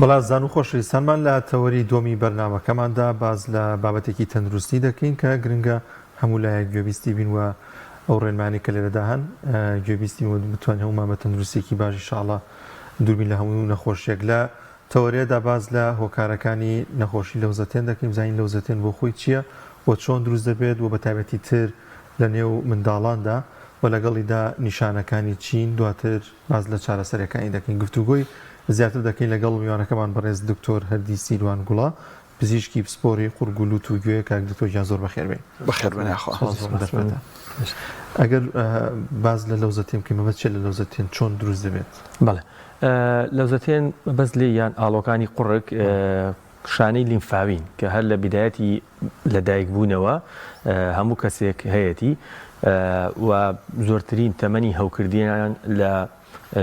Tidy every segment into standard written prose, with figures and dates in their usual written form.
بەڵازان و خۆشەویستانمان لە تەوەری دووەمی بەرنامەکەماندا باس لە بابەتێکی تەندروستی دەکەین کە گرنگە هەموو لایەک گوێبیستی بین و ئەو ڕێنمایانەی کە لێرەدا هەن گوێبیستی بین و بتوانین هەموومان بە تەندروستیەکی باش ان شاء اللە دووربین لە هەموو نەخۆشیەک لە تەوەرەیەدا باس لە هۆکارەکانی نەخۆشی لەوزەتێن دەکەین بزانین لەوزەتێن بۆ خۆی چییە و چۆن دروست دەبێت و بە تایبەتی تر لە نێو منداڵاندا و لەگەڵیدا نیشانەکانی چین دواتر باس لە چارەسەریەکانی دەکەین گفتوگۆی زیاتر دەکەین لەگەڵ میوانەکەمان بەڕێز دکتۆر هەردی سیروان گوڵە پزیشکی پسپۆری قورگ و لوت و گوێ کاک دکتۆر گیان زۆر بەخێر بێن. بەخێر بێن یاخوا. سپاس بۆ ئەم دەرفەتە. ئەگەر باس لە لەوزەتێن بکەین مەبەست چیە لە لەوزەتێن چۆن دروست دەبێت؟ بەڵێ لەوزەتێن مەبەست لێی یان ئاڵۆکانی قوڕگ شانەی لیمفاوین کە هەر لە بیدایەتی لەدایکبوونەوە هەموو کەسێک هەیەتی و زۆرترین تەمەنی هەوکردنیان لە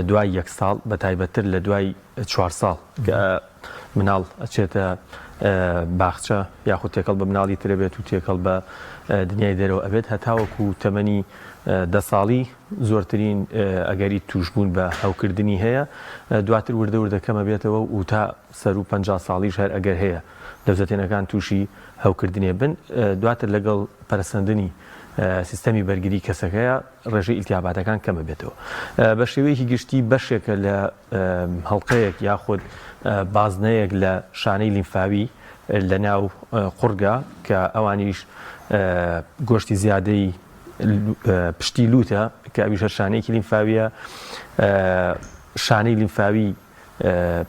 دوای یەک ساڵ بە تایبەتتر لە دوای چوار ساڵ کە مناڵ ئەچێتە باخچە یاخود تێکەڵ بە مناڵی ترە بێت و تێکەڵ بە دنیای دەرەوە ئەبێت هەتاوەکو تەمەنی دە ساڵی زۆرترین ئەگەری توشبوون بە هەوکردنی هەیە دواتر وردە وردە کەمە بێتەوە و تا سەروو 50 ساڵیش هەر ئەگەر هەیە لەوزەتێنەکان تووشی هەوکردنێ بن دواتر لەگەڵ پەرەسەندنی سیستەمی بەرگری کەسەکەیە ڕێژەی ئیلتیاباتەکان کەم ببێتەوە. بە شێوەیەکی گشتی بەشێکە لە هەڵقەیەک یاخود بازنەیەک لە شانەی لیمفاوی لە ناو قوڕگە کە ئەوانیش گۆشتی زیادەی پشتی لوتە کە ئەویش هەر شانەیەکی لیمفاویە شانەی لیمفاوی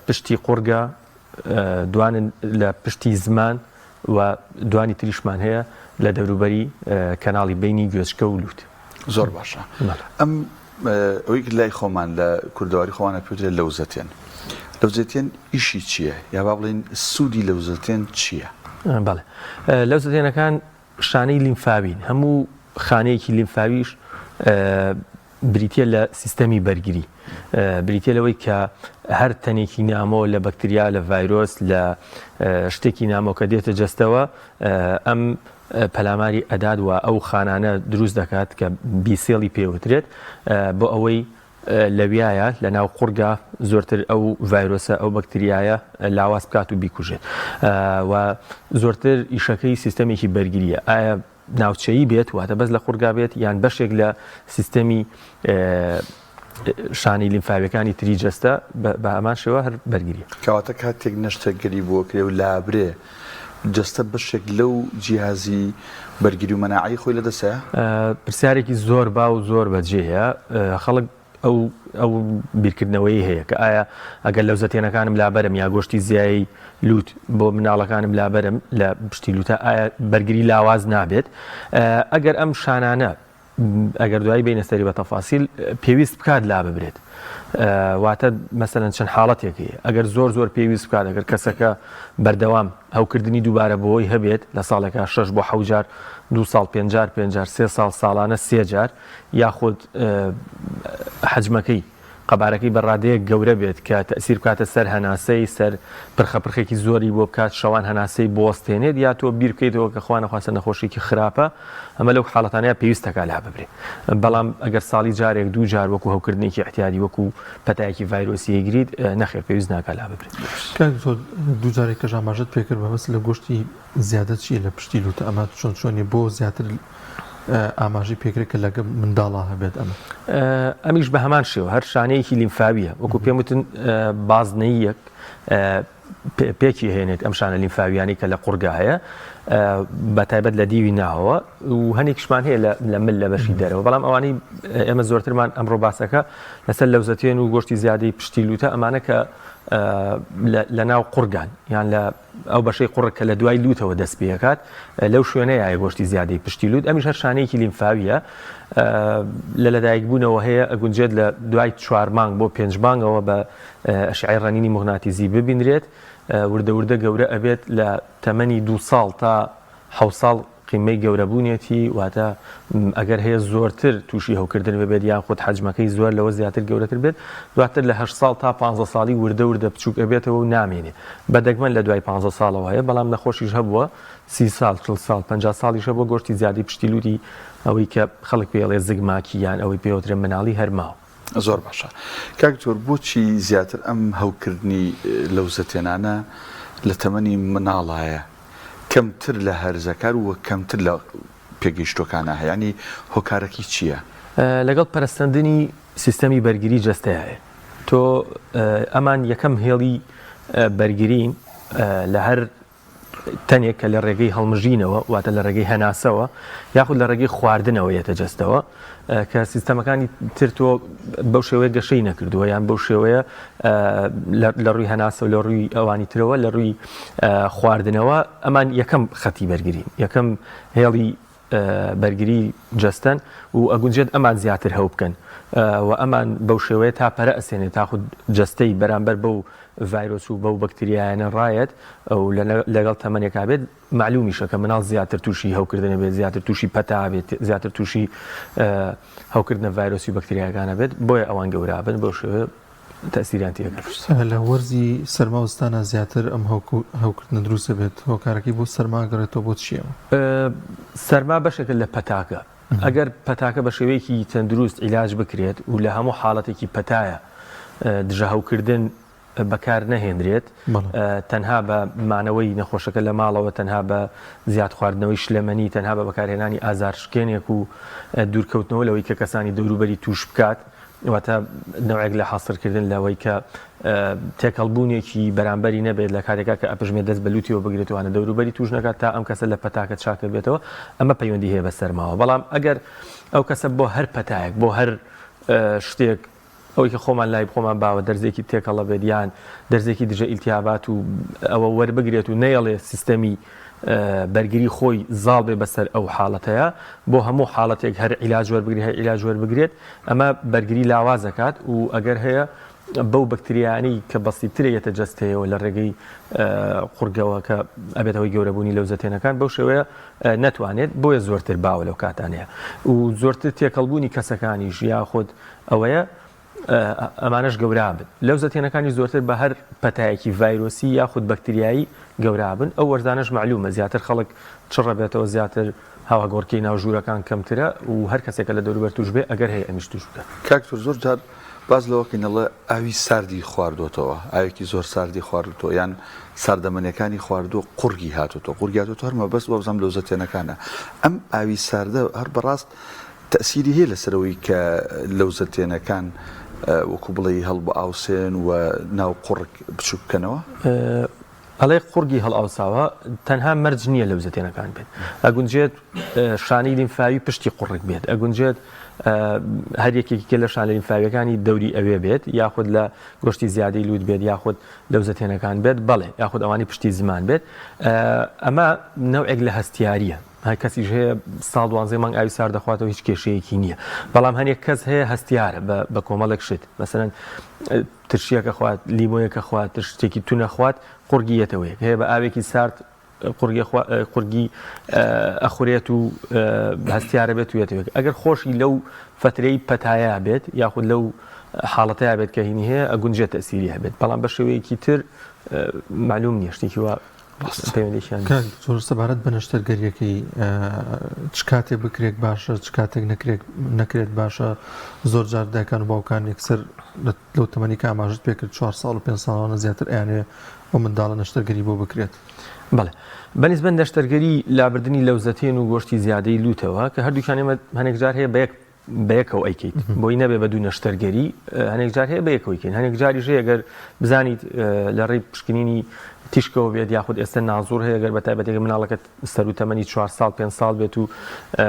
پشتی قوڕگە دوانن لە پشتی زمان و دوانی تریشمان هەیە لە دەوروبەری کەناڵی بینی گوێچکە و لوت. زۆر باشە ئەم ئەوەی لای خۆمان لە کوردەواری خۆمانە پێوترێت لەوزەتێن لەوزەتێن ئیشی چییە یا با بڵێین سوودی لەوزەتێن چییە؟ بەڵێ لەوزەتێنەکان شانەی لیمفاوین هەموو خانەیەکی لیمفاویش بریتییە لە سیستەمی بەرگری، بریتییە لەوەی کە هەر تەنێکی نامۆ لە بەکتریا، لە ڤایرۆس، لە شتێکی نامۆ کە دێتە جەستەوە، ئەم پەلاماری ئەدات و ئەو خانانە دروست دەکات کە B cell ی پێوترێت بۆ ئەوەی لەویایە لە ناو قوڕگا زۆرتر ئەو ڤایرۆسە ئەو بەکتریایە لاواز بکات و بیکوژێت و زۆرتر ئیشەکەی سیستەمێکی بەرگریە ئایا ناوچەیی بێت واتە بەس لە قوڕگا بێت یان بەشێک لە سیستەمی شانەی لیمفاویەکانی تری جەستە بە هەمان شێوە هەر بەرگریە. کەواتە کاتێک نەشتەرگەری بۆ کرێ و لابرێ جەستە بەشێک لەو جیهازی بەرگری و مەناعەی خۆی لەدەستەیە؟ پرسیارێکی زۆر باو و زۆر بەجێیە خەڵک ئەو ئەو بیرکردنەوەی هەیە کە ئایا ئەگەر لەوزەتێنەکانم لابەرم یا گۆشتی زیایی لوت بۆ مناڵەکانم لابەرم لە پشتی لوتە ئایا بەرگری لاواز نابێت ئەگەر ئەم شانانە ئەگەر دوایی بینە سەری بە تەفاسیل پێویست بکات لا ببرێت واتە مەسەلەن چەند حاڵەتێک هەیە ئەگەر زۆر زۆر پێویست بکات ئەگەر کەسەکە بەردەوام هەوکردنی دووبارە بۆی هەبێت لە ساڵێکا شەش بۆ حەوجار دو ساڵ پێنجار پێنجار سێ ساڵ ساڵانە سێ جار یاخود حەجمەکەی قەبارەکەی بە ڕادەیەک گەورە بێت کە تەئسیر بکاتە سەر هەناسەی، سەر پرخە پرخێکی زۆری بۆ بکات، شەوان هەناسەی بوەستێنێت یا تۆ بیر بکەیتەوە کە خوا نەخواستە نەخۆشیەکی خراپە، ئەمە لەو حاڵەتانەیا پێویست دەکا لاببرێ. بەڵام ئەگەر ساڵی جارێک دوو جار وەکو هەوکردنێکی ئیعتیادی وەکو پەتایەکی ڤایرۆسی ئەیگریت نەخێر پێویست ناکا لاببرێت. کاک دکتۆر دوو جارێکەش ئاماژەت پێکرد مەبەست لە گۆشتی زیادە چیە لە پشتی لوتە ئەمە چۆن چۆنیە بۆ زیاتر ئاماژەی پێکرێت کە لەگە منداڵا هەبێت ئەمە؟ ئەمیش بە هەمان شێوە هەر شانەیەکی لیمفاویە وەکو پێم وتن بازنەیەک پێکی هێنێت ئەم شانە لیمفاویانەی کە لە قوڕگا هەیە بە تایبەت لە دیوی ناوەوە و هەنێکیشمان هەیە لە مل لە بەشی دەرەوە بەڵام ئەوانەی ئێمە زۆرترمان ئەمڕۆ باسەکە لەسەر لەوزەتێن و گۆشتی زیادەی پشتی لوتە ئەمانە کە لە ناو قوڕگان یان لە ئەو بەشەی قوڕگ کە لە دوای لووتەوە دەست پێکات لەو شوێنەیە گۆشتی زیادەی پشتی لووت ئەمیش هەر شانەیەکی لیمفاویە لە لەدایکبوونەوە هەیە ئەگونجێت لە دوای چوار مانگ بۆ پێنج مانگەوە بە ئەشعەی ڕەنینی موغناتیزی ببینرێت وردە وردە گەورە ئەبێت لە تەمەنی دوو ساڵ تا حەوت ساڵ قیمەی گەورەبوونێتی، واتە ئەگەر هەیە زۆرتر تووشی هەوکردن ببێت یان خود حەجمەکەی زۆر لەوە زیاتر گەورەتر بێت، دواتر لە هەشت ساڵ تا پانزە ساڵی وردە وردە بچووک ئەبێتەوە و نامێنێ. بە دەگمەن لە دوای پانزە ساڵەوە هەیە، بەڵام نەخۆشیش هەبووە سی ساڵ، چل ساڵ، 50 ساڵیش هەبووە گۆشتی زیادەی پشتی لووتی ئەوەی کە خەڵک پێی ئەڵێ زگماکی یان ئەوەی پێی ئەوترێ مناڵی هەر ماوە. زۆر باشە کاک دکتۆر بۆچی زیاتر ئەم هەوکردنی لەوزەتێنانە لە تەمەنی مناڵایە کەمتر لە هەرزەکار و کەمتر لە پێگەیشتوەکانە هەیە یانی هۆکارەکەی چییە؟ لەگەڵ پەرەسەندنی سیستەمی بەرگری جەستەیە تۆ ئەمان یەکەم هێڵی بەرگرین لە هەر تەنێک کە لە ڕێگەی هەڵمژینەوە واتە لە ڕێگەی هەناسەوە یاخود لە ڕێگەی خواردنەوە یەتە جەستەوە کە سیستەمەکانی تر تۆ بەو شێوەیە گەشەی نەکردووە یان بەو شێوەیە لە ڕووی هەناسە و لە ڕووی ئەوانی ترەوە لە ڕووی خواردنەوە ئەمان یەکەم خەتی بەرگرین یەکەم هێڵی بەرگری جەستەن و ئەگونجێت ئەمان زیاتر هەو بکەن و ئەمان بەو شێوەیە تا پەرە ئەسێنێت تاخود جەستەی بەرامبەر بەو ڤایرۆس و بەو بەکتریایانە ڕایەت و لەگەڵ تەمەنێکا بێت مەعلومیشە کە مناڵ زیاتر تووشی هەوکردنە بێت زیاتر تووشی پەتا بێت زیاتر تووشی هەوکردنە ڤایرۆسی و بەکتریاکانە بێت بۆیە ئەوان گەورابن بەو شێوەیە تەئسیریان تێکرد. لە وەرزی سەرما و زستانا زیاتر ئەم هەوکردنە دروست دەبێت، هۆکارەکەی بۆ سەرما ئەگەڕێتەوە بۆ چییە؟ سەرما بەشێکە لە پەتاکە، ئەگەر پەتاکە بە شێوەیەکی تەندروست عیلاج بکرێت و لە هەموو حاڵەتێکی پەتایە دژە هەوکردن بەکار نەهێنرێت تەنها بە مانەوەی نەخۆشەکە لە ماڵەوە تەنها بە زیاد خواردنەوەی شلەمەنی تەنها بە بەکارهێنانی ئازارشکێنێک و دوورکەوتنەوە لەوەی کە کەسانی دەوروبەری توش بکات واتە نەوعێک لە حەسرکردن لەوەی کە تێکەڵبوونێکی بەرامبەری نەبێت لە کاتێکا کە ئەپژمێت دەست بە لوتیەوە بگرێت وانە دەوروبەری توش نەکات تا ئەم کەسە لە پەتاکە چاکە بێتەوە ئەمە پەیوەندی هەیە بە سەرماوە بەڵام ئەگەر ئەو کەسە بۆ هەر پەتایەک بۆ هەر شتێک ئەوەی کە خۆمان لای خۆمان باوە دەرزێکی تێکەڵە بێت یان دەرزێکی دژە ئیلتیابات و ئەوە وەربگرێت و نەیەڵێ سیستەمی بەرگری خۆی زاڵ بێ بەسەر ئەو حاڵەتەیە بۆ هەموو حاڵەتێک هەر عیلاج وەربگرێت هەر عیلاج وەربگرێت ئەمە بەرگری لاواز ئەکات و ئەگەر هەیە بەو بەکتریایانەی کە بەسیترە یەتە جەستەیەوە لە ڕێگەی قوڕگەوە کە ئەبێتە هۆی گەورەبوونی لەوزەتێنەکان بەو شێوەیە نەتوانێت بۆیە زۆرتر باوە لەو کاتانەیە و زۆرتر تێکەڵبوونی کەسەکانیش یاخود ئەوەیە ئەمانەش گەورابن لەوزەتێنەکانی زۆرتر بە هەر پەتایەکی ڤایرۆسی یاخود بەکتریایی گەورابن ئەو وەرزانەش مەعلومە زیاتر خەڵک چڕەبێتەوە زیاتر هەواگۆڕکێی ناو ژوورەکان کەمترە و هەر کەسێکە لە دەوروبەر توش بێ ئەگەر هەیە ئەمیش توش بکات. کاک دکتۆر زۆر جار باس لەوە کەین ئەڵێ ئاوی ساردی خواردۆتەوە ئاوێکی زۆر ساردی خواردوتەوە یان ساردەمەنیەکانی خواردووە قوڕگی هاتۆتەوە قوڕگی هاتۆتەوە هەر مەبەست وابزانم لەوزەتێنەکانە ئەم ئاوی ساردە هەر بەڕاست تەئسیری هەیە لەسەر ئەوەی کە لەوزەتێنەکان وەکو بڵێی هەڵبئاوسێن و ناو قوڕگ بچوک بکەنەوە؟ ئەڵێ قوڕگی هەڵئاوساوە تەنها مەرج نییە لەوزەتێنەکان بێت ئەگونجێت شانەی لیمفاوی پشتی قوڕگ بێت ئەگونجێت هەر یەکێکی کە لە شانە لیمفاویەکانی دەوری ئەوێ بێت یاخود لە گۆشتی زیادەی لوت بێت یاخود لەوزەتێنەکان بێت بەڵێ یاخود ئەوانی پشتی زمان بێت ئەمە نەوعێک لە هەستیاریە هەر کەسیش هەیە ساڵ دوانزەی مانگ ئاوی سارد دەخواتەوە هیچ کێشەیەکی نییە بەڵام هەنێک کەس هەیە هەستیارە بە کۆمەڵێک شت مەسەرەن ترشیەکە خوات لیمۆیەکە خوات شتێکی تونە خوات قوڕگی یەتەوە یەک هەیە بە ئاوێکی سارد قوڕگی قوڕگی ئەخورێت و هەستیارە بێت و یەتەوە ئەگەر خۆشی لەو فترەی پەتایا بێت یاخود لەو حاڵەتەیا بێت کە هینی هەیە ئەگونجێت تەسیری هەبێت بەڵام بە شێوەیەکی تر معلوم نییە شتێکی وا پەیوەندیشیان کاک دکتۆر سەبارەت بە نەشتەرگەریەکەی چ کاتێک بکرێت باشە چ کاتێک نەکرێت نەکرێت باشە زۆر جار دایکان و باوکان یەکسەر لەو تەمەنی کە ئاماژت پێکرد چوار ساڵ و پێنج ساڵانە زیاتر ئەیانەوێ ئەو منداڵە نەشتەرگەری بۆ بکرێت. بەڵێ بەنیسبەت نەشتەرگەری لابردنی لەوزەتێن و گۆشتی زیادەی لوتەوە کە هەردووکیان ئێمە هەنێک جار هەیە بە یەک بەیەکەوە ئەیکەیت بۆی نەبێ بە دوو نەشتەرگەری هەنێک جار هەیە بەیەکەوەی کەین هەنێک جاریش هەیە گەر بزانیت لە ڕێی پشکنینی تیشکەوە بێت یاخود ئێستا نازور هەیە گەر بە تایبەتێک مناڵەکە سەر و تەمەنی 4 ساڵ 5 ساڵ بێت و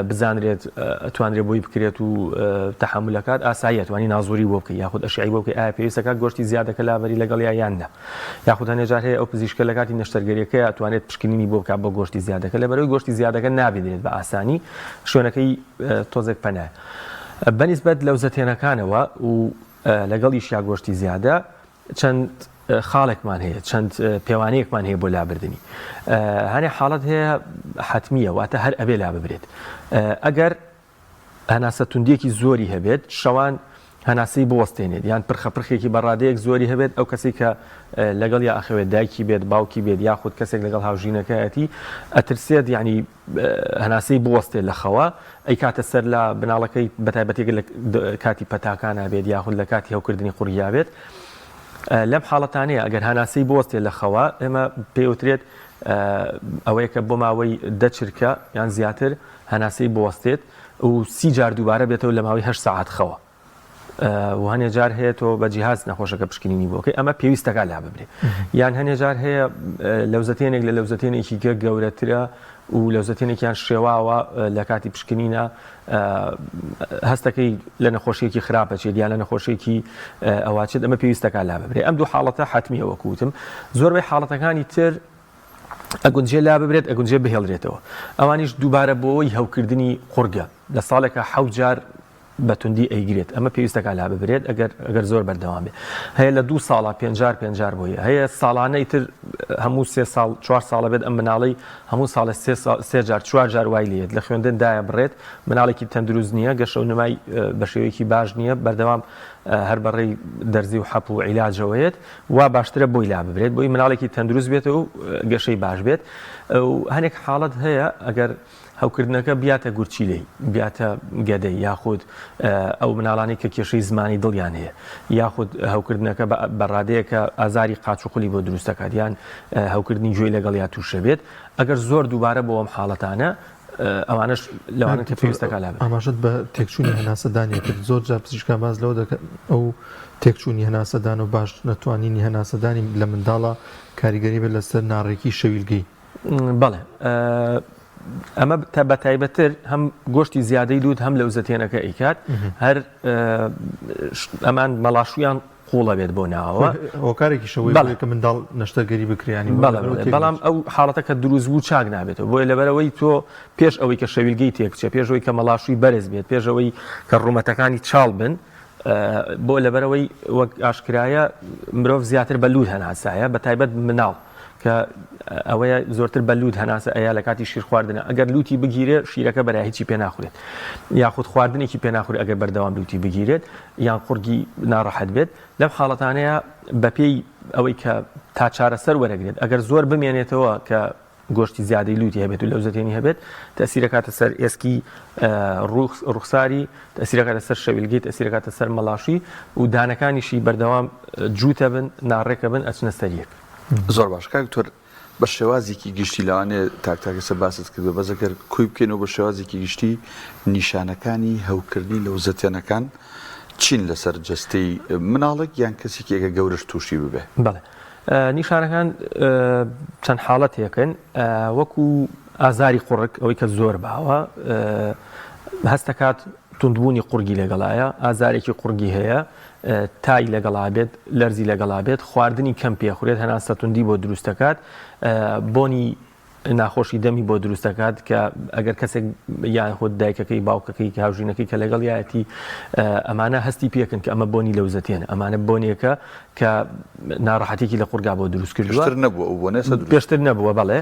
بزانرێت ئەتوانرێت بۆی بکرێت و تەحملەکات ئاساییە توانی نازوری بۆ بکەی یاخود ئەشعی بۆ بکەی ئایا پێویستەکە گۆشتی زیادەکە لابەری لەگەڵ یا یان نا یاخود هەنێ جار هەیە ئەو پزیشکە لە کاتی نەشتەرگەریەکەی ئەتوانێت پشکنینی بۆ بکات بۆ گۆشتی زیادەکە لەبەرەوەی گۆشتی زیادەکە نابینرێت بە ئاسانی شوێنەکەی تۆزێک پەنایە بەنیسبەت لەوزەتێنەکانەوە و لەگەڵیشیا گۆشتی زیادە چەند خاڵێکمان هەیە چەند پێوانەیەکمان هەیە بۆ لابردنی هەنێ حاڵەت هەیە حتمیە واتە هەر ئەبێ لا ببرێت ئەگەر هەناسە توندیەکی زۆری هەبێت شەوان هەناسەی بوەستێنێت یان پرخە پرخێکی بە ڕادەیەک زۆری هەبێت ئەو کەسەی کە لەگەڵیا ئەخەوێت دایکی بێت باوکی بێت یاخود کەسێک لەگەڵ هاوژینەکەیەتی ئەترسێت یعنی هەناسەی بوەستێت لە خەوە ئەیکاتە سەر لە بناڵەکەی بەتایبەتی لە کاتی پەتاکانە بێت یاخود لە کاتی هەوکردنی قوڕگیا بێت لەم حاڵەتانەیە ئەگەر هەناسەی بوەستێت لە خەوە ئێمە پێوترێت ئەوەیە کە بۆ ماوەی دە چرکە یان زیاتر هەناسەی بوەستێت و سی جار دووبارە بێتەوە لە ماوەی هەشت سەعات خەوە و هەنێ جار هەیە تۆ بە جیهاز نەخۆشەکە پشکنینی بۆکەی ئەمە پێویستەکە لا ببرێ یان هەنێ جار هەیە لەوزەتێنێک لە لەوزەتێنێکی گە گەورەترە و لەوزەتێنێکیان شێواوە لە کاتی پشکنینە هەستەکەی لە نەخۆشیەکی خراپە چێت یان لە نەخۆشیێکی ئەوواچێت ئەمە پێویستەکە لا ببرێ ئەم دوو حاڵەتە حتمیە وەکوتم زۆربەی حاڵەتەکانی تر ئەگونجێ لاببرێت ئەگونجێ بهێڵرێتەوە ئەوانیش دووبارە بۆی هەوکردنی قوڕگە لە ساڵێکە حەوت جار بە توندی ئەیگرێت ئەمە پێویستەکە لا ببرێت ئەگەر ئەگەر زۆر بەردەوام بێت هەیە لە دوو ساڵە پێنجار پێنجار بۆیە هەیە ساڵانە ئیتر هەموو سێ ساڵ چوار ساڵە بێت ئەم مناڵی هەموو ساڵە سێ جار چوار جار وای لێت لە خوێندن دایە بڕێت مناڵێکی تەندروست نییە گەشە و نمای بە شێوەیەکی باش نییە بەردەوام هەر بەڕێی دەرزی و حەپ و عیلاجەوەیەت وا باشترە بۆی لاببرێت بۆی مناڵێکی تەندروست بێت و گەشەی باش بێت و هەنێک حاڵەت هەیە ئەگەر هەوکردنەکە بیاتە گورچیلەی بیاتە گەدەی یاخود ئەو مناڵانی کە کێشەی زمانی دڵیان هەیە یاخود هەوکردنەکە بە ڕادەیەکە ئازاری قاچ و قولی بۆ دروست دەکات یان هەوکردنی گوێی لەگەڵیا تووشە بێت ئەگەر زۆر دووبارە بۆ ئەم حاڵەتانە ئەوانەش لەوانە کە پێویستەکە لابەرێت. ئاماژەت بە تێکچوونی هەناسەدانی کرد، زۆر جار پزیشکان باس لەوە دەکەن ئەو تێکچوونی هەناسەدان و باش نەتوانینی هەناسەدانی لە منداڵا کاریگەری بێت لەسەر ناڕێکی شەویلگەی. بەڵێ ئەمە بە تایبەتتر هەم گۆشتی زیادەی لووت هەم لەوزەتێنەکە ئەیکات هەر ئەمان مەڵاشویان قوڵە بێت بۆ ناوەوە. هۆکارێکیشە بۆی بەڵێ. کە منداڵ نەشتەرگەری بکرێ یانی بۆ بەڵێ لەبەرەوە بەڵێ تێک بەڵام نەچێت. ئەو حاڵەتە کە دروست بوو چاک نابێتەوە بۆیە لەبەرئەوەی تۆ پێش ئەوەی کە شەویلگەی تێک بچێت پێش ئەوەی کە مەڵاشووی بەرز بێت پێش ئەوەی کە ڕوومەتەکانی چاڵ بن بۆ لەبەرئەوەی وەک ئاشکرایە مرۆڤ زیاتر بە لووت هەناسایە بە تایبەت مناڵ کە ئەوەیە زۆرتر بە لووت هەناسە ئەیا لە کاتی شیر خواردنە ئەگەر لووتی بگیرێ شیرەکە بەرای هیچی پێ ناخورێت یاخود خواردنێکی پێ ناخورێت ئەگەر بەردەوام لووتی بگیرێت یان قوڕگی ناڕەحەت بێت لەم حاڵەتانەیە بەپێی ئەوەی کە تا چارەسەر وەرەگرێت ئەگەر زۆر بمێنێتەوە کە گۆشتی زیادەی لوتی هەبێت و لەوزەتێنی هەبێت تەسیرەکاتە سەر ئێسکی ڕوخساری تەسیرەکاتە سەر شەویلگەی تەسیرەکاتە سەر مەڵاشی و دانەکانیشی بەردەوام جووتە بن ناڕێکە بن ئەچنە سەر یەک. زۆر باش کاک دکتۆر بە شێوازێکی گشتی لەوانەیە تاک تاک ئێستا باست کردوە بەس ئەگەر کۆی بکەینەوە بە شێوازێکی گشتی نیشانەکانی هەوکردنی لەوزەتێنەکان چین لەسەر جەستەی مناڵێک یان کەسێکی ئەگەر گەورەش تووشی ببێ؟ بەڵێ نیشانەکان چەند حاڵەتێکن وەکو ئازاری قوڕگ ئەوەی کە زۆر باوە هەستەکات توندبوونی قوڕگی لەگەڵایە ئازارێکی قوڕگی هەیە تای لەگەڵا بێت لەرزی لەگەڵا بێت خواردنی کەم پێخورێت هەناسە توندی بۆ دروست دەکات بۆنی ناخۆشی دەمی بۆ دروست دەکات کە ئەگەر کەسێک یاخود دایکەکەی باوکەکەی هاوژینەکەی کە لەگەڵ یایەتی ئەمانە هەستی پێکن کە ئەمە بۆنی لەوزەتێنە ئەمانە بۆنێکە کە ناڕەحەتێکی لە قورگا بۆ دروست کردووە. پێشتر نەبووە ئەو بۆنە ئێستا دروست پێشتر نەبووە بەڵێ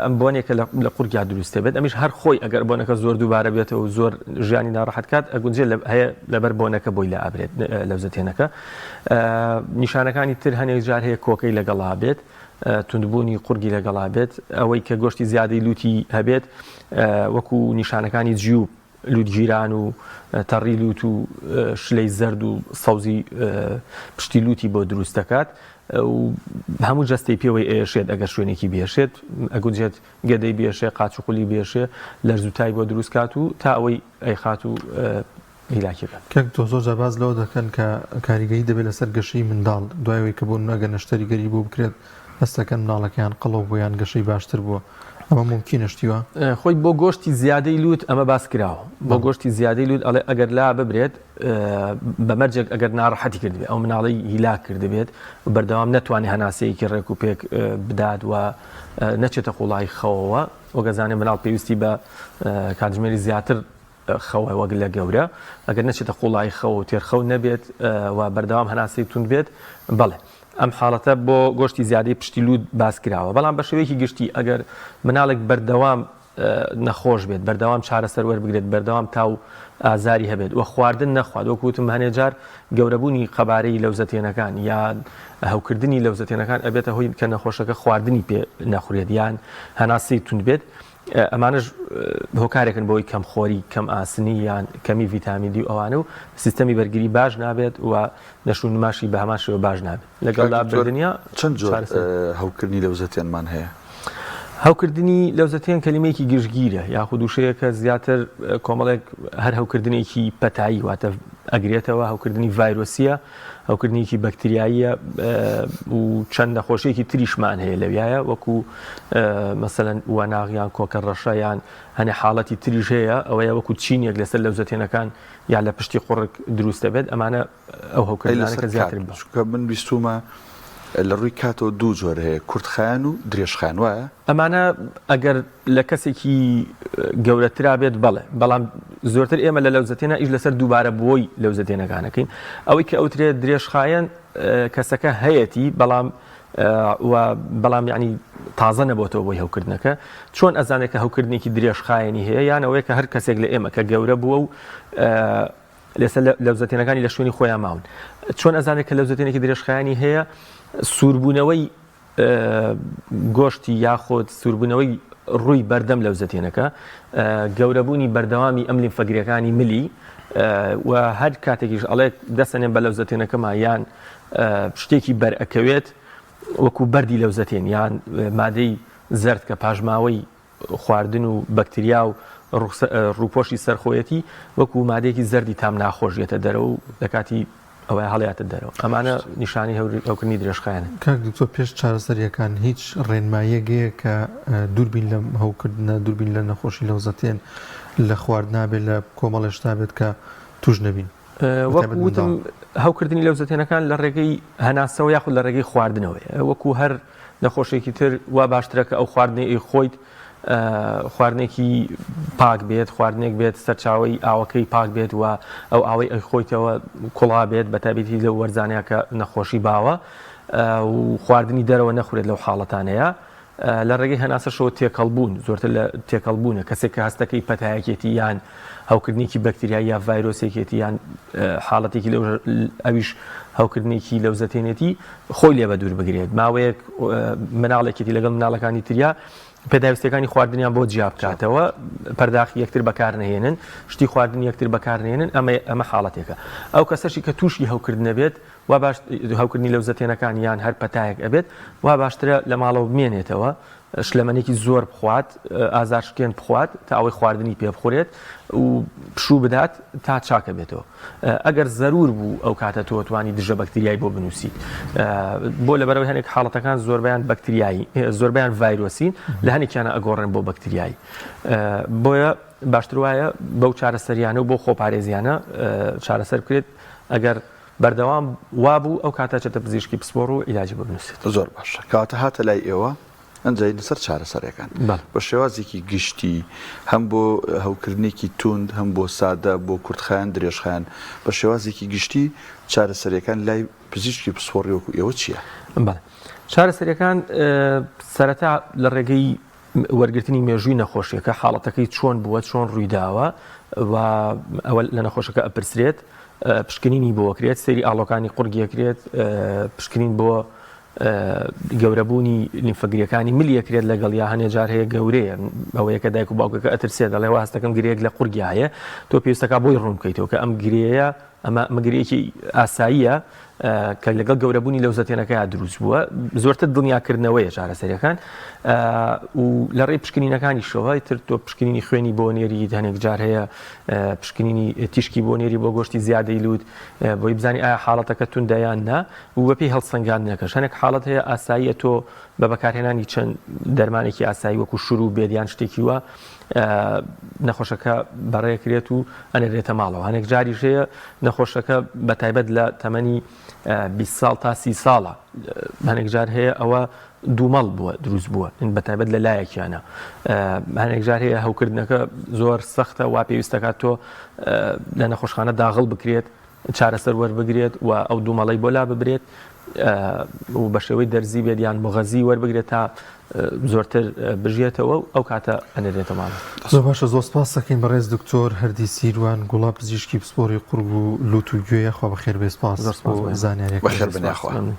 ئەم بۆنێکە لە قورگیا دروست دەبێت ئەمیش هەر خۆی ئەگەر بۆنەکە زۆر دووبارە بێتەوە و زۆر ژیانی ناڕەحەت کات ئەگونجێ هەیە لەبەر بۆنەکە بۆی لابرێت لەوزەتێنەکە نیشانەکانی تر هەنێک جار هەیە کۆکەی لەگەڵا بێت توندبوونی قورگی لەگەڵا بێت ئەوەی کە گۆشتی زیادەی لوتی هەبێت وەکو نیشانەکانی جیوب لووتگیران و تەڕی لووت و شلەی زەرد و سەوزی پشتی لووتی بۆ دروست دەکات و هەموو جەستەی پێوەی ئێشێت ئەگەر شوێنێکی بێشێت ئەگونجێت گەدەی بێشێ قاچ و قولی بێشێ لەرزوتای بۆ دروست کات و تا ئەوەی ئەیخات و هیلاکی بکات. کاک دکتۆر زۆر جار باس لەوە دەکەن کە کاریگەری دەبێت لەسەر گەشەی منداڵ دوای ئەوەی کە بۆ نمونە ئەگەر نەشتەریگەری بۆ بکرێت هەست دەکەن مناڵەکەیان قەڵەو بووە یان گەشەی باشتر بووە ئەمە مومکینە شتی وا؟ خۆی بۆ گۆشتی زیادەی لووت ئەمە باس کراوە بۆ گۆشتی زیادەی لووت ئەڵێ ئەگەر لا ببرێت بە مەرجێک ئەگەر ناڕەحەتی کردبێت ئەو مناڵەی هیلاک کردبێت و بەردەوام نەتوانێت هەناسەیەکی ڕێک و پێک بدات و نەچێتە قوڵایی خەوەوە وەک ئەزانێ مناڵ پێویستی بە کاتژمێری زیاتر خەوە وەک لە گەورە ئەگەر نەچێتە قوڵایی خەو و تێرخەو نەبێت و بەردەوام هەناسەی توند بێت بەڵێ ئەم حاڵەتە بۆ گۆشتی زیادەی پشتی لووت باس کراوە بەڵام بە شێوەیەکی گشتی ئەگەر مناڵێک بەردەوام. نەخۆش بێت، بەردەوام چارەسەر وەربگرێت، بەردەوام تا و ئازاری هەبێت و خواردن نەخوات، وەکو وتم هەنێ جار گەورەبوونی قەبارەی لەوزەتێنەکان یان هەوکردنی لەوزەتێنەکان ئەبێتە هۆی کە نەخۆشەکە خواردنی پێ نەخورێت یان هەناسەی توند بێت، ئەمانەش هۆکارێکن بۆی کەمخۆری، کەم ئاسنی یان کەمی ڤیتامین دی و ئەوانە و سیستەمی بەرگری باش نابێت و نەشونماشی بە هەمان شێوە باش نابێت لەگەڵ لابردنیا. چەند جۆر هەوکردنی لەوزەتێنمان هەیە؟ هەوکردنی لەوزەتێن کەلیمەیەکی گشتگیرە یاخود وشەیەکە زیاتر کۆمەڵێک هەر هەوکردنێکی پەتایی واتە ئەگرێتەوە، هەوکردنی ڤایرۆسیە، هەوکردنێکی بەکتریاییە و چەند نەخۆشیەکی تریشمان هەیە لەویایە وەکو مەسەلەن وەناغ یان کۆکە ڕەشە یان هەنێ حاڵەتی تریش هەیە ئەوەیە وەکو چینێک لەسەر لەوزەتێنەکان یا لە پشتی قوڕگ دروست دەبێت ئەمانە ئەو هەوکردنانە کە زیاتر بە چونکە من بیستومە لە ڕووی کاتەوە دوو جۆر هەیە کورتخایەن و درێژخایەن وایە؟ ئەمانە ئەگەر لە کەسێکی گەورەترا بێت بەڵێ، بەڵام زۆرتر ئێمە لە لەوزەتێنا ئیش لەسەر دووبارە بووەی لەوزەتێنەکان ئەکەین. ئەوەی کە ئەوترێت درێژخایەن کەسەکە هەیەتی بەڵام و بەڵام یعنی تازە نەبۆتەوە بۆی هەوکردنەکە. چۆن ئەزانێت کە هەوکردنێکی درێژخایەنی هەیە؟ یان ئەوەیە کە هەر کەسێک لە ئێمە کە گەورە بووە و لەسەر لەوزەتێنەکانی لە شوێنی خۆیان ماون. چۆن ئەزانێت کە لەوزەتێنێکی درێژخایەنی هەیە؟ سووربوونەوەی گۆشتی یاخود سووربوونەوەی ڕووی بەردەم لەوزەتێنەکە، گەورەبوونی بەردەوامی ئەم لیمفەگرێکانی ملی و هەر کاتێکیش ئەڵێت دەسەنێن بە لەوزەتێنەکەما یان شتێکی بەرئەکەوێت وەکو بەردی لەوزەتێن یان مادەی زەرد کە پاشماوەی خواردن و بەکتریا و ڕووپۆشی سەر خۆیەتی وەکو مادەیەکی زەردی تام ناخۆش یەتە دەرەوە و لە کاتی ئەوەیە هەڵیاتە دەرەوە ئەمانە نیشانەی هەوکردنی درێژخایەنن. کاک دکتۆر پێش چارەسەریەکان هیچ ڕێنماییەک هەیە کە دووربین لەم هەوکردنە دووربین لە نەخۆشی لەوزەتێن لە خواردنا بێت لە کۆمەڵێ شتا بێت کە توش نەبین؟ وەک وتم هەوکردنی لەوزەتێنەکان لە ڕێگەی هەناسەوە یاخود لە ڕێگەی خواردنەوەیە وەکو هەر نەخۆشێکی تر وا باشترە کە ئەو خواردنەی ئەی خۆیت خواردنێکی پاک بێت خواردنێک بێت سەرچاوی ئاوەکەی پاک بێت و ئەو ئاوەی ئەی خۆیتەوە کوڵا بێت بە تایبەتی لەو وەرزانەیە کە نەخۆشی باوە و خواردنی دەرەوە نەخورێت لەو حاڵەتانەیە لە ڕێگەی هەناسەشەوە تێکەڵبوون، زۆرتر لە تێکەڵبوونە، کەسێک کە هەستەکەی پەتایەکێتی یان هەوکردنێکی بەکتریایی یا ڤایرۆسێکێتی یان حاڵەتێکی لەو ئەویش هەوکردنێکی لەوزەتێنێتی خۆی لێ بەدوور بگرێت ماوەیەک مناڵێکێتی لەگەڵ مناڵەکانی تریا پێداویستەکانی خواردنیان بۆ جیا بکاتەوە پەرداخی یەکتر بەکارنەهێنن شتی خواردن یەکتر بەکارنێنن ئەمە ئەمە حاڵەتێکە ئەو کەسەشی کە تووشی هەوکردنە بێت وا باش هەوکردنی لەوزەتێنەکان یان هەر پەتایەک ئەبێت وا باشترە لە ماڵەوە بمێنێتەوە شلەمەنێکی زۆر بخوات ئازارشکێن بخوات تا ئەوەی خواردنی پێ بخورێت و پشوو بدات تا چاکە بێتەوە ئەگەر زەرور بوو ئەو کاتە تۆ توانی دژە بەکتریای بۆ بنووسیت بۆ لەبەرەوەی هەنێک حاڵەتەکان زۆربیان بەکتریایی زۆربیان ڤایرۆسین لە هەنێکیانە ئەگۆڕێن بۆ بەکتریایی بۆیە باشتر وایە بەو چارەسەریانە و بۆ خۆپارێزیانە چارەسەر بکرێت ئەگەر بەردەوام وابوو ئەو کاتە چێتە پزیشکی پسپۆڕ و عیلاجی بۆ بنووسێت. زۆر باشە کەواتە هاتە لای ئێوە ئەنجا لەسەر چارەسەرەکان بەڵێ. بە شێوازێکی گشتی هەم بۆ هەوکردنێکی توند هەم بۆ سادە بۆ کورتخایەن درێژخایەن بە شێوازێکی گشتی چارەسەریەکان لای پزیشکی پسپۆڕی وەکو ئێوە چییە؟ بەڵێ چارەسەریەکان سەرەتا لە ڕێگەی وەرگرتنی مێژووی نەخۆشیەکە، حاڵەتەکەی چۆن بووە، چۆن ڕوویداوە و ئەوە لە نەخۆشەکە ئەپرسرێت، پشکنینی بۆ ئەکرێت، سەیری ئاڵۆکانی قوڕگی ئەکرێت، پشکنین بۆ گەورەبوونی لیمفەگریەکانی ملی ئەکرێت لەگەڵ یا هەنێ جار هەیە گەورەیە ئەوەیە کە دایک و باوکەکە ئەترسێت دەڵێ وا هەستەکەم گرێیەک لە قوڕگیا هەیە تۆ پێویستەکە بۆی ڕوون بکەیتەوە کە ئەم گرێیە ئەمە مگرێکی ئاساییە کە لەگەڵ گەورەبوونی لەوزەتێنەکەیا دروست بووە، زۆرتر دڵنیاکردنەوەیە چارەسەریەکان و لە ڕێی پشکنینەکانیشەوە تر تۆ پشکنینی خوێنی بۆ نێریت هەنێک جار هەیە پشکنینی تیشکی بۆ نێری بۆ گۆشتی زیادەی لووت بۆی بزانی ئایا حاڵەتەکە توندە یان نا و بەپێی هەڵسەنگاندنەکەش هەنێک حاڵەت هەیە ئاساییە تۆ بە بەکارهێنانی چەند دەرمانێکی ئاسایی وەکو شروع بێت یان شتێکی وا نەخۆشەکە بەڕێکرێت و ئەنێرێتە ماڵەوە هەنێک جاریش هەیە نەخۆشەکە بە تایبەت لە تەمەنی 20 ساڵ تا 30 ساڵە هەنێک جار هەیە ئەوە دوومەڵ بووە دروست بووە بە تایبەت لە لایەکیانە هەنێک جار هەیە هەوکردنەکە زۆر سەختە وا پێویستەکات تۆ لە نەخۆشخانە داغڵ بکرێت. چارەسەر وەربگرێت و ئەو دوومەڵەی بۆ لا ببرێت و بە شێوەی دەرزی بێت یان موغەزی وەربگرێت تا زۆرتر بژێتەوە و ئەو کاتە ئەنێرێتە ماڵەوە. زۆر باشە زۆر سپاس دەکەین بەڕێز دکتۆر هەردی سیروان گوڵە پزیشکی پسپۆڕی قوڕگ و لوت و گوێ یاخوا بەخێر بێ سپاس زۆر سپاس بۆ بۆ زانیاریەکان. بەخێر بن یاخوا. مەمنون.